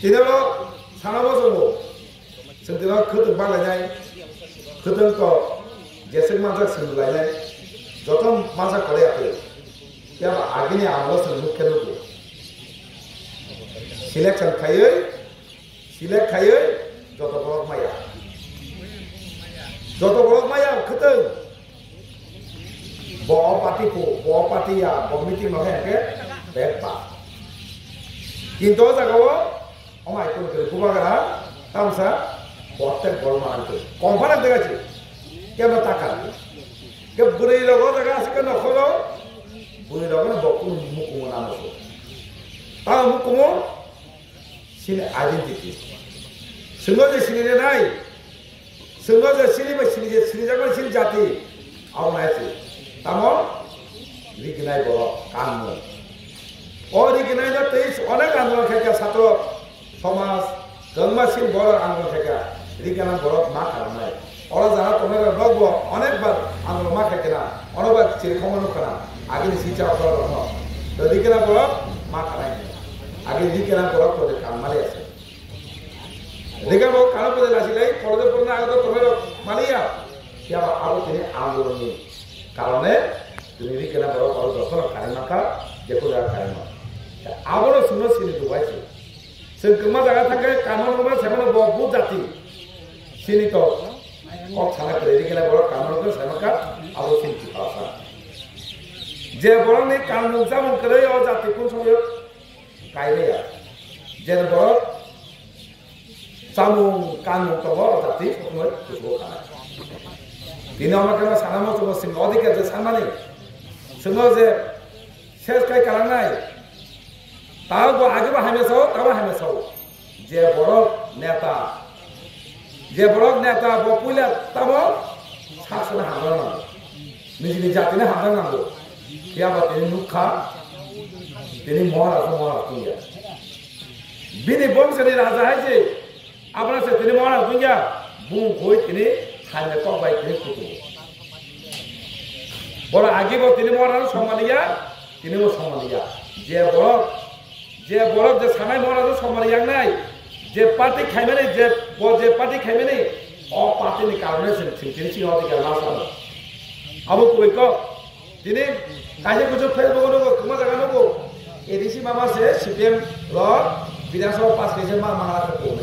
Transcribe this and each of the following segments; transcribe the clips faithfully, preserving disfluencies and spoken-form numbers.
Tini oro sana bo chwngo. Chwng tini oro khwtwng balainai, khwtwng tok, jeswk manjak chwng lainai, joto manjak kwlai ya khe. Phiya ba agini amolo chwng nuk khe nugo. Selection khaiwi, select khaiwi joto borok maya. Joto borok maya khwtwng. Bo o party phu, bo o party ya, bo meeting no khe hwnkhe bek ba. Kintu o jaga o, o mai kunu kunu bubagra, tamsa, bo tek bol ma ang kunu. Kom phanak jaga si, kebo taka. Ke bwrwi rok o jaga aswk khe nokhoro, bwrwi rok no bo kunu mukumu namo se. Tamo mukumu, Chini identity. Chwngno je sini rwnai, chwngno je sini bai sini je sini jakmani chini jati, abo nai se. Tamo rikinai borok kanmung. O rikinai no tei onek andolon khaikha satro somaj, kwbangma chini borok andolon khaikha, rikana borok ma kharoknai. Oro jaga tongnai rok bo onek bar ang ma khaikena, oro bai chiri khoma nukha na, agini sisa okra rok no. To rikena borok ma khanai. Agi rikena borok to kam mali ase. Rikena borok kano pode lasi lai, pode pore na agi to tongnai rok mali ya. Ya ba abo tini andolon ni karone tini rikena borok oro joto no khanai makha, jeko jaga khanai ma. Abo no suno sini dubai se. Chwng kwma jaga thangkhe kanmung rwma saimano bo bujati. Chini to kok sana kwrwi rikhe borok kanmung rwkhe saimaka abo chini Tiprasa. Je borokni kanmung chamung kwrwi o jati kun somoyo kairaya. Je borok chamung kanmung tongo o jati somoyo kuchugo kana. Tini omo khe sanamo chwngno chwngno odhikar je sanmani chwngno je ses kai kalangnai. Tabo bo age bo hamya sao, tabo hamya sao. Je borok neta, je borok neta bo puila tamo saksana hamjak nango. Nijini jatini hamjak nango. Phiya ba tini nukha, tini Maharaj, Maharaj tungya. Bini bongso ni raja hai je, Aboni se tini Maharaj tungya, bung koi tini hamya kok bai tini kutu. Boro agi bo tini Maharaj songmani ya, tini bo songmani ya. Je borok, je borok je sanai Maharaj songmani yang nai, je party khaimani, je bo je party khaimani, o party ni karone se tini si hoti khe ma sano. Abo koi ko, Tini kaisa kuchuk Facebook o nugo, kwma jaga nugo. A D C mama se C P M rok Bidhan Sabha pass kaisa ma mangla kha po.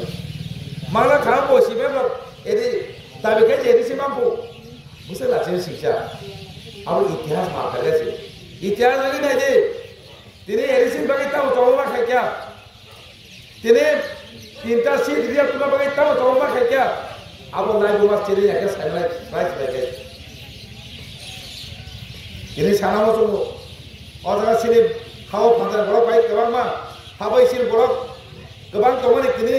Mangla kha po C P M rok A D C dabi khe A D C ma po. Busa la chen singcha. Abo itihas ma kha se. Itihas lagi nai de. Tini A D C bagi tamo tamo ma kha kya. Tini tinta seat riya tuma bagwi tamo tamo ma khaikya. Abo nai bo ma chiri ya khe sai nai, sai sai khe. Tini sana mo chungo. O jaga sini hao phantar borok bai kwbangma. Habai sini borok kwbang tongmani tini